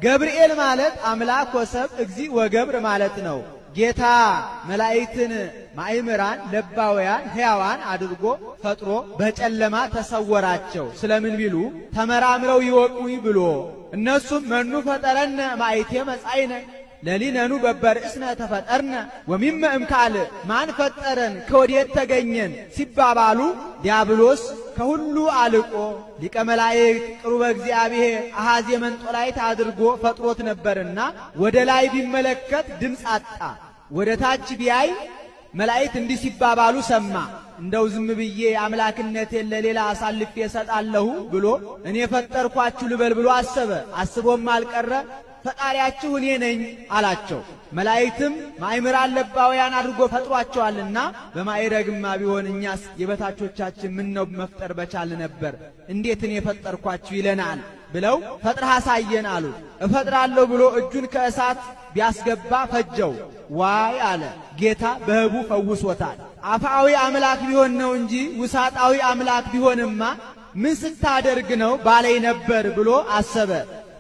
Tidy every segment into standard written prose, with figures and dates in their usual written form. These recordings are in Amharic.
ገብርኤል ማለት አምላክ ወሰብ እግዚእ ወገብር ማለት ነው። ጌታ መላእክትን ማእምራን ለባውያን ሕያዋን አድርጎ ፈጥሮ በጨለማ ተሰወራቸው። ስለምን ቢሉ ተመራምረው ይወቁኝ ብሎ እነሱም መኑ ፈጠረነ ማይቴ መጻይነ ለሊነኑ በበርእስነ ተፈጠርነ ወሚመ እምካል ማን ፈጠረን ከወዴት ተገኘን ሲባባሉ ዲያብሎስ ከሁሉ አልቆ ሊቀ መላእክት ቅሩበ እግዚአብሔር አሐዜ መንጦላዕት አድርጎ ፈጥሮት ነበርና ወደ ላይ ቢመለከት ድምፅ አጣ። ወደ ታች ቢያይ መላእክት እንዲህ ሲባባሉ ሰማ። እንደው ዝም ብዬ አምላክነቴን ለሌላ አሳልፌ እሰጣለሁ ብሎ እኔ ፈጠርኳችሁ ልበል ብሎ አሰበ። አስቦም አልቀረ ፈጣሪያችሁ እኔ ነኝ አላቸው። መላእክትም ማእምራን ለባውያን አድርጎ ፈጥሯቸዋልና በማዕረግማ ቢሆን እኛስ የበታቾቻችን ምን ነው መፍጠር በቻል ነበር፣ እንዴት እኔ ፈጠርኳችሁ ይለናል ብለው ፈጥረህ አሳየን አሉት። እፈጥራለሁ ብሎ እጁን ከእሳት ቢያስገባ ፈጀው። ዋይ አለ። ጌታ በህቡ ፈውሶታል። አፍአዊ አምላክ ቢሆን ነው እንጂ ውሳጣዊ አምላክ ቢሆንማ ምን ስታደርግ ነው ባለይ ነበር ብሎ አሰበ።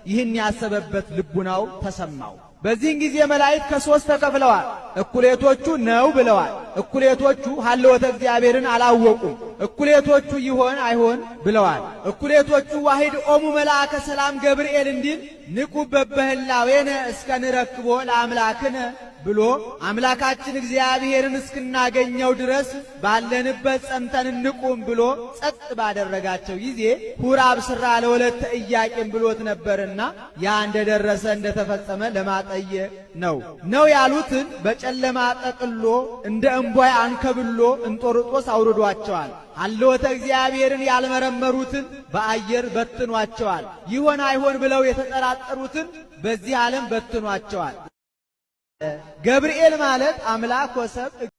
ይህን ያሰበበት ልቡናው ተሰማው። በዚህን ጊዜ መላእክት ከሶስት ተከፍለዋል። እኩሌቶቹ ነው ብለዋል። እኩሌቶቹ ሀልወተ እግዚአብሔርን አላወቁም። እኩሌቶቹ ይሆን አይሆን ብለዋል። እኩሌቶቹ ዋሂድ ኦሙ መልአከ ሰላም ገብርኤል እንዲል ንቁ በበህላዌነ እስከ ንረክቦ ለአምላክነ ብሎ አምላካችን እግዚአብሔርን እስክናገኘው ድረስ ባለንበት ጸንተን እንቁም ብሎ ጸጥ ባደረጋቸው ጊዜ ሁር አብስራ ለወለተ ኢያቄም ብሎት ነበርና ያ እንደደረሰ እንደተፈጸመ ለማጠየቅ ነው። ነው ያሉትን በጨለማ ጠቅሎ እንደ እምቧይ አንከብሎ እንጦርጦስ አውርዷቸዋል። ሀልወተ እግዚአብሔርን ያልመረመሩትን በአየር በትኗቸዋል። ይሆን አይሆን ብለው የተጠራጠሩትን በዚህ ዓለም በትኗቸዋል። ገብርኤል ማለት አምላክ ወሰብ